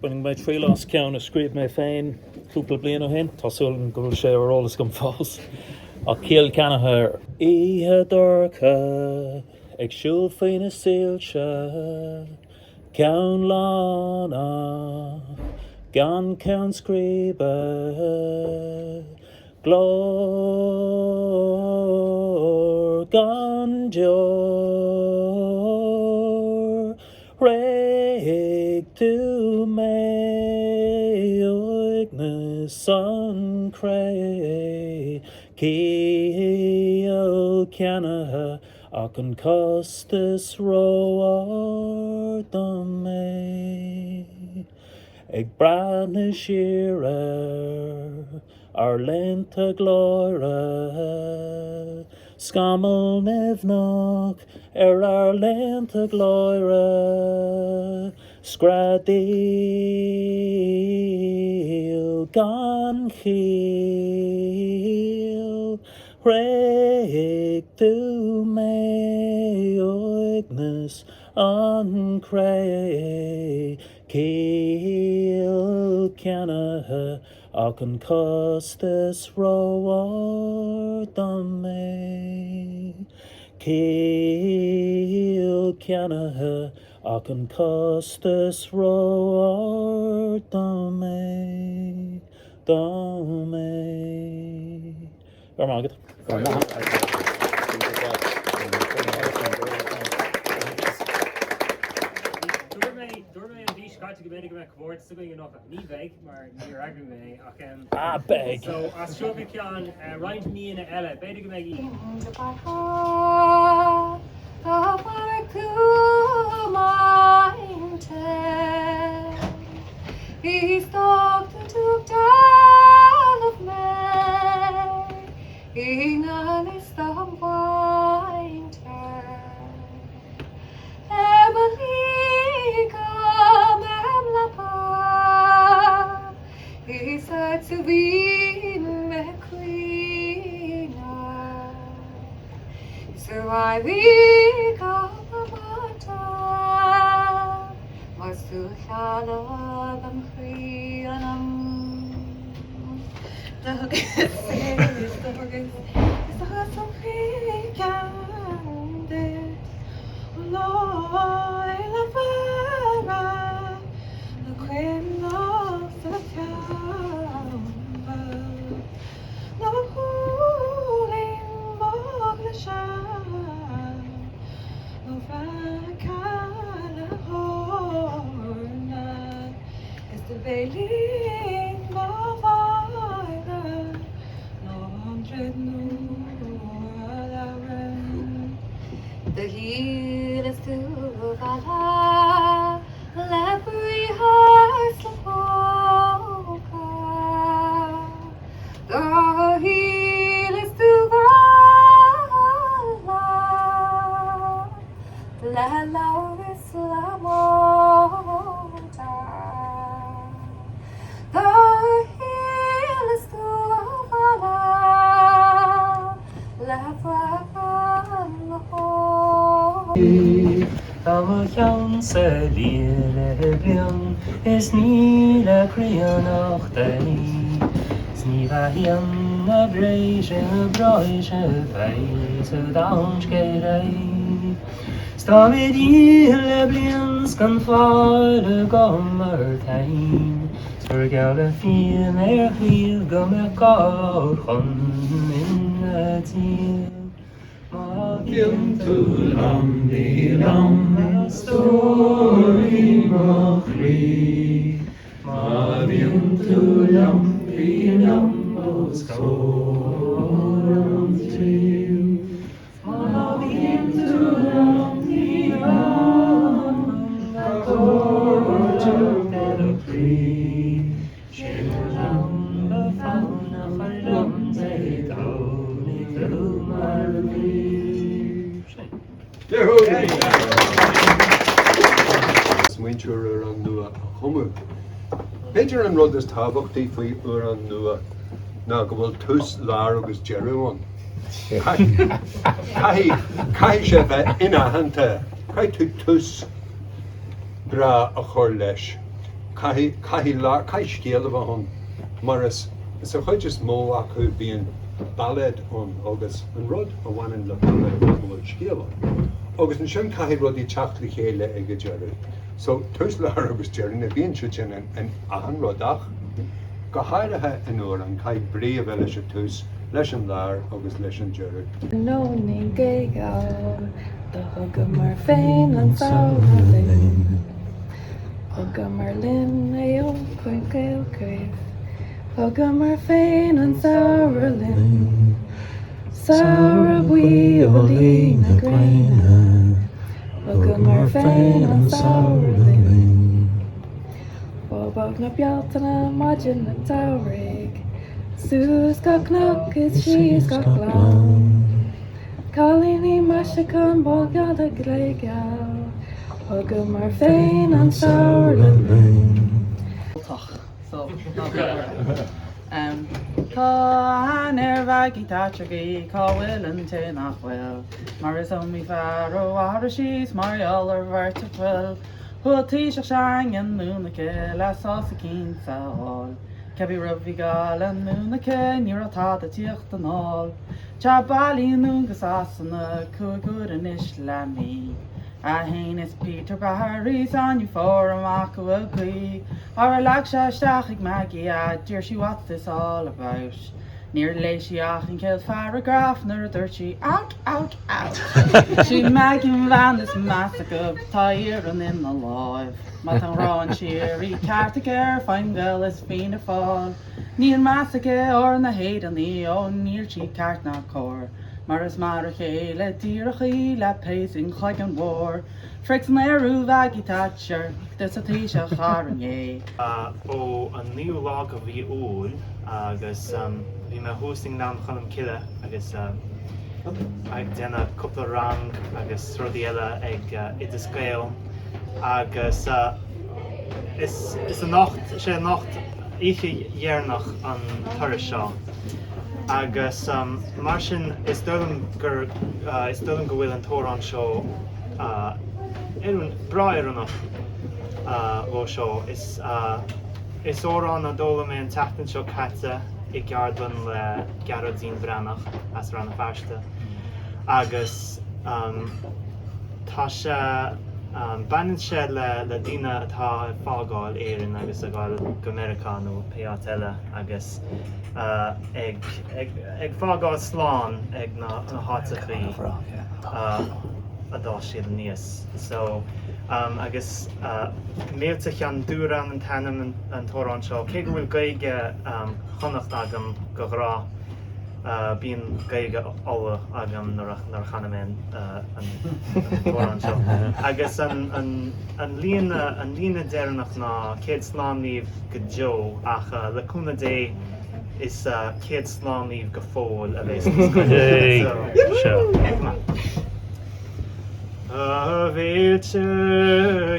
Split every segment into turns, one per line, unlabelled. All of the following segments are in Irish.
Bainfidh mé triail as ceann a scríobh mé féin cúpla bliain ó shin. Tá súil agam go bhfuil sé ar eolas agam fós. Ach Cill Ceannaithe air. Oíche dorcha ag siúl faoi na soilse, ceann lán ach gan ceann scríbe, glór gan deoir. Thréig tú mé uaigneas an chré Cill ceannaithe ach an costas ró-ard dom é Ag breathnú siar ar Ár laethanta glóire, scamall nimhneach ar ár laethanta glóire, screadaíl gan chiall, thréig tú mé uaigneas an chré, Cill ceannaithe ach an costas ró-ard dom é. Cill ceannaithe ach an costas ró-ard dom é, dom é. Go raibh maith agat.
Go raibh maith agat.
Dúirt mé, dúirt mé an mhí seo caite go mb'fhéidir go mbeadh comórtas againn anocht ach ní bheidh mar níor eagraigh mé é ach em
Ah, beidh!
so as seo go ceann roinnt míonna eile b'fhéidir go mbeidh
Tá mo cheannsa liath le bliain is ní le críonnacht a ní 's ní bheathaíonn na bréise breise bheidh sa domhan scéalaí. 'S tá mé diail le bliain 's gan fáil agam ort fhéin 's gur geall le fia mé ar chlaíomh go mbeadh cabhair chun ina tír. Má bhíonn tú liom bí liom a stóirín mo chroí Má bhíonn tú liom bí liom os comhair an tsaoil. Má bhíonn tú liom bí liom a chairde de do chroí. Sin liom ba fonn a chur liom Dé Domhnaigh tú mar a bhí.
Smaointiú ar amhrán nua a chumadh. B'fhéidir an rud is tábhachtaí faoi amhrán nua ná go bhfuil tús, lár agus deireadh ann. Caithfidh, caithfidh sé bheith inaitheanta, caithfidh tú tús breá a chur leis. Caithfidh, caithfidh lár, caithfidh scéal a bheith ann mar is, sa chuid is mó acu bíonn bailéad ann agus an rud a bhaineann le bailéad ná go bhfuil scéal ann. Agus ansin caithfidh rudaí teacht le chéile ag an deireadh. So tús, lár agus deireadh, now bíonn siad sin in, in achan rud ach go háirithe in amhrán caithfidh brí a bheith leis an tús, leis an lár agus leis an deireadh.
Nóinín geal, Do thugamar féin an samhradh linn. Thugamar linn é ó chaol craobh. Thugamar féin an samhradh linn. Samhradh buí ó luí na gréine. Thugamar féin an samhradh linn. Bábóg na Bealtaine, maidin an tsamhraidh. Suas gach cnoc is síos gach gleann. Cailíní maisiúchán bánghile gléigeal, Thugamar féin an samhradh linn.
Ultach so ná bí buartha. Tá aithne ar Mhaggie Thatcher gí cá bhfuil an té nach bhfuil mar is iomaí fear ó mhairigh sí 's mar gheall ar bheart a fuil. Chuaigh Taoiseach s'againne i ndún aici le sásamh eicínt a fháil. Cibé rud bhí gá leanúint aici ní raibh tada ag tíocht anall. Tá bailithe anonn go Sasana 5 uair anois le mí. É fhéin is Peter Barry 's an uniform acu ag guí. Ar leag sé isteach ag Maggie é d'iarr sí what's this all about. Níor léigh sí ach an chéad pharagraf nuair a dúirt sí out, out, out. Sí Maggie an bhean is measa acu, tá iarann ina láimh. Má tá an ghráin síoraí ceart aici ar Fine Gael is Fianna Fáil. Níl meas aici ar na hÉireannaigh, ó níl sí ceart ná cóir. Mar is mar a chéile díreach í le Paisley an chloigeann mhóir. Freic san aer thú Mhaggie Thatcher, is an Taoiseach inné.
Ó an 9ú lá de mhí Iúil agus bhí mé thuas i nGleann Cholm Cille agus ag déanamh cúpla rang agus rudaí eile ag Oideas Gael agus is anocht, sé anocht oíche dheireanach an turais seo agus mar sin is dóigh liom gur, is dóigh liom go bhfuil an t-amhrán seo breá oiriúnach dhó seo. Is is amhrán a d'fhoghlaim mé an tseachtain seo caite i gceardlann le Gearóidín Breathnach as Rann na Feirste agus tá sé baineann sé le le daoine atá ag fágáil Éirinn agus ag dul go Meiriceá nó pé áit eile agus ag ag fágáil slán ag na háiteachaí a d'fhás siad aníos. So, agus Mílte Cheann Dubhrann an t-ainm an t-amhrán seo. Cé go bhfuil Gaeilge Chonnacht agam de ghnáth, bíonn Gaeilge Uladh agam nuair a chanaim mé an t-amhrán seo. Agus an líne an líne deireanach ná céad slán libh go deo ach le cúnamh Dé is céad slán libh go fóill a bheas sa scoil. A mhílte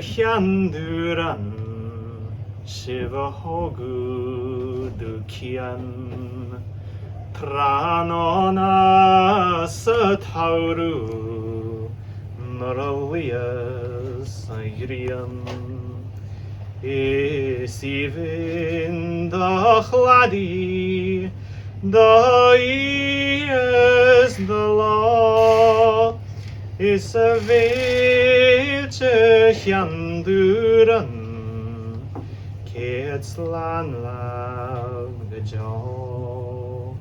Cheann Dubhrann, sibh a thógadh Dún Cian, Tráthnóna sa tsamhradh nuair a luíos an ghrian. Is aoibhinn do chladaí, do oíche is do lá, Is a mhílte Cheann Dubhrann, céad slán libh go deo.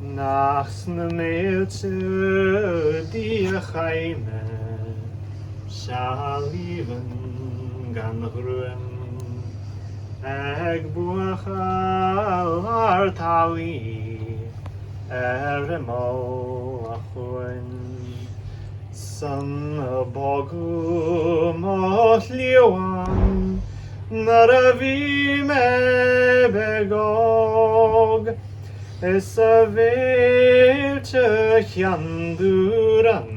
Nach sna mílte Dia chaith mé seal aoibhinn gan ghruaim Ag buachaill ardtalaí ar imeall a chuain 'San a bágadh mo chliabhán nuair a bhí mé beag óg Is a mhílte Cheann Dubhrann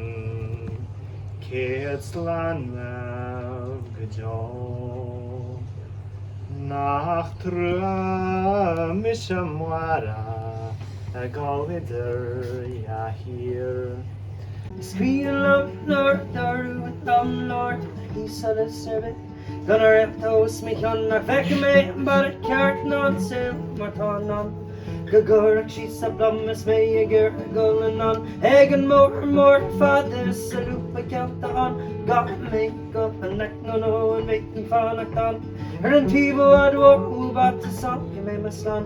céad slán libh go deo. Nach trua mise Máire ag dul idir dhá thír.
Is cuimhin liom nuair nach raibh an t-am labhairt faoi solas ar bith. Gan a réalta os mo chionn nach bhfeicfidh mé an bealach ceart ná an saol mar atá ann. Go gcuirfeadh sí sa bplum is mé ag iarraidh dul anonn ag an mbóthar mór fada is a lúba geallta ann. An gcaithfidh mé dul an nó nó an bhféadfainn fanacht ann ar an taobh i bhfad uathu is fágfaidh mé mo slán.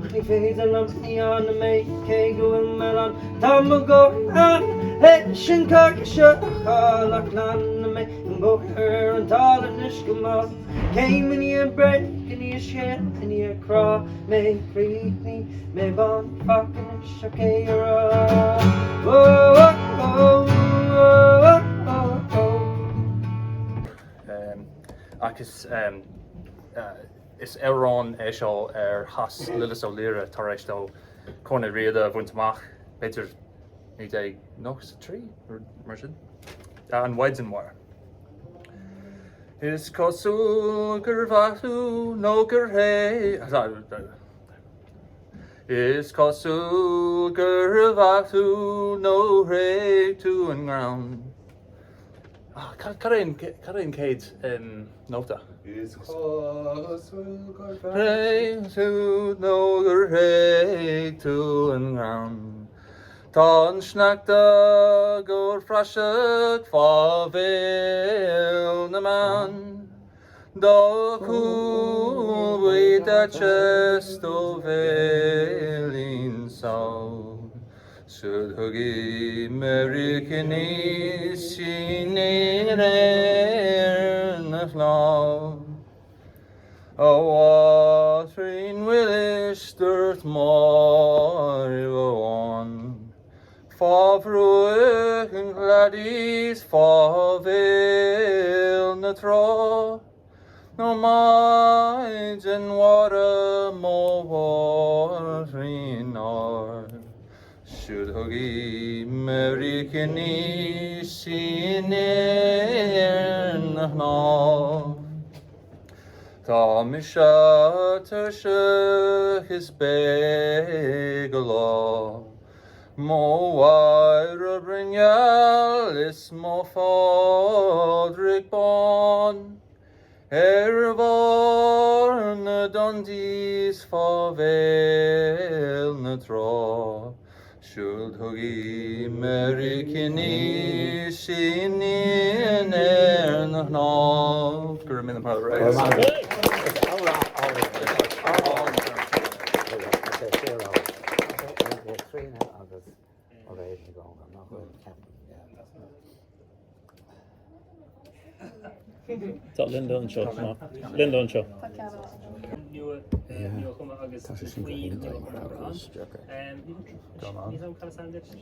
Ach ní féidir liom ní fhanfaidh mé cé go bhfuil mé lán Tá mo dhóthain ann leis an choirce seo a chaill ach leanfaidh mé an bóthar ar an talamh anois go mall Céim i ndiaidh bréag i ndiaidh scéal i ndiaidh crá Mé chríochnaigh mé bán fág anois ach é a rá Ó ó ó ó ó ó.
Ach is Is amhrán é seo ar chas Lillis Ó Laoire tar éis dó Corn Uí Riada a bhaint amach, b'fhéidir 1993 nó mar sin. An Mhaighdean Mhara. Is cosúil gur mhaith thú nó gur thréig Is cosúil gur mhaith thú nó thréig tú an greann. Cad é an chéad nóta?
Is cosúil gur
Thréig tú nó gur thréig tú an greann. Tá an sneachta go praiseach fá bhéal na mban. Do chúl buí daite 's do bhéilín sall. Siúd chugaibh Meiriceánaigh 's iníon ar na cnámh. A mháithrín mhilis dúirt Máire Bhán. Fá bhruach an chladaigh 's fá bhéal na trá. Nó Maighdean Mhara mo mháithrín ár Siúd chugaibh Meiriceánaigh 's iníon ar na cnámh. Tá mise tuirseach is beidh go lá. Mo Mháire Bruinneall is mo Phádraig Bán Ar bharr na dTonntaí 's fá bhéal na trá Siúd chugaibh Meiriceánaigh 's iníon ar na cnámh. Go raibh míle maith agat.
Tá Linda anseo. Linda anseo.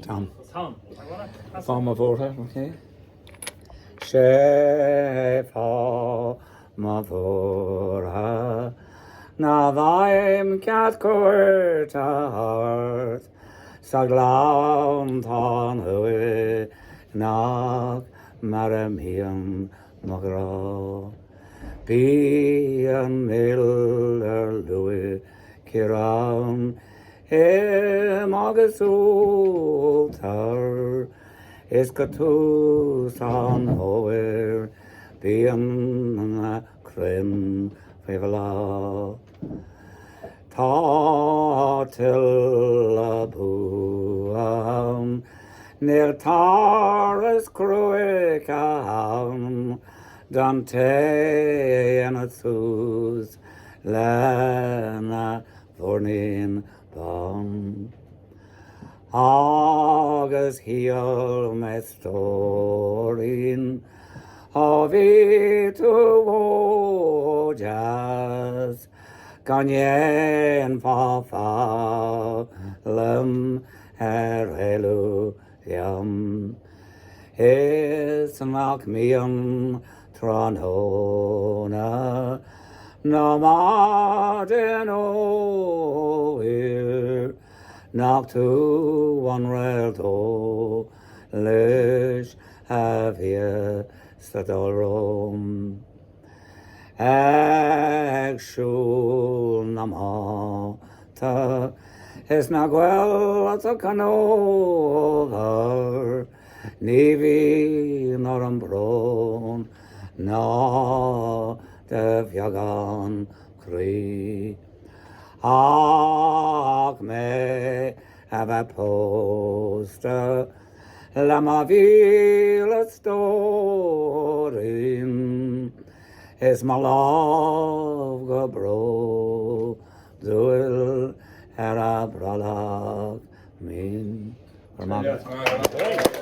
Tom. Fáth mo bhuartha, ok. Sé fáth mo bhuartha ná bhfaighim cead cuairte ort sa Ghleanntán Thuaidh nach mar a mbíonn mo ghrá. Bíonn mil ar luaith Ciarán im agus úll tar. Is go tús an fhómhair bíonn na crainn faoi bhláth. Tá tuilleadh bua ann, níl turas cruaidh ann don té a dhéanfas suas lena mhuirnín bán. Agus shíl mé stóirín, ó bhí tú ó dheas, go ndéanfá foghlaim ar éalú liom. Is nach mbíonn tráthnóna ná maidin óir nach tú an réalt eolais a bhíos ag dul romham. Ag siúl na mbata is na gaolta cnómhar, ní bhíonn orm brón. ná de bheagán croí. Ach mé a bheith pósta le mo mhíle stóirín is mo lámh go bródúil ar a brollach mín. Go raibh maith agat.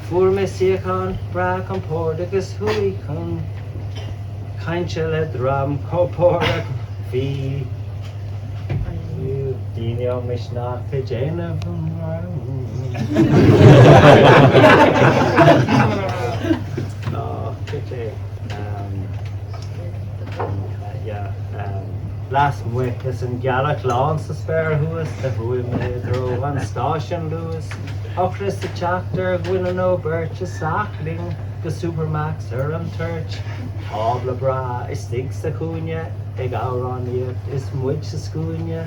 Fuair mé suíochán breá compordach is chuaigh chun cainte le dream compordach. Bhí daoine ó Misneach ag déanamh Ná cad é yeah Lasmuigh is an ghealach lán sa spéir thuas do chuaigh mé i dtreo an stáisiúin Luas. Ocras ag teacht ar dhuine nó beirt isteach linn go Supermacs ar an toirt. Tábla breá istigh sa chúinne ag amhránaíocht is muid sa scuaine.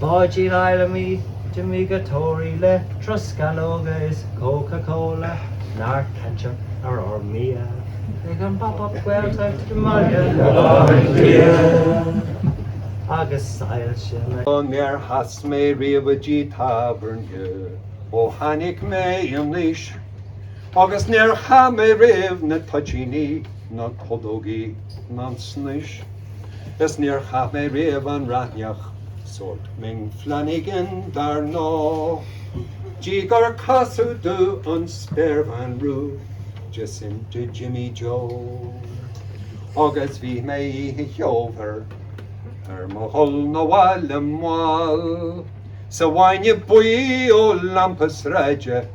Báidín fheidhlimí d'imigh go Tóraí le troscalóga is Coca Cola neart ketchup ar ár mbia ag an bPop Up Gaeltacht i mBaile Átha Cliath agus soilse na.
Níor sheas mé riamh i dtigh tábhairne ó tháinig mé in aois agus níor chaith mé riamh na toitíní ná todógaí ná an snaois. Is níor chaith mé riamh an raithneach, sórt Ming Flanagan dar ndóigh, dtí gur casadh domh an Spéirbhean Rua, Jacinta Jimmy Joe. Agus bhí mé oíche cheomhar ar mo dhul 'na bhaile mall, sa bhfáinne buí ó lampa sráide,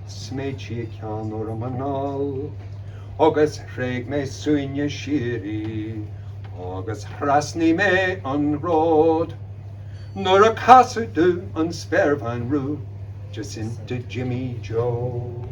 sméid sí a ceann orm anall. Agus thréig mé suaimhneas síoraí agus thrasnaigh mé an ród nuair a casadh domh an Spéirbhean Rua, Jacinta Jimmy Joe.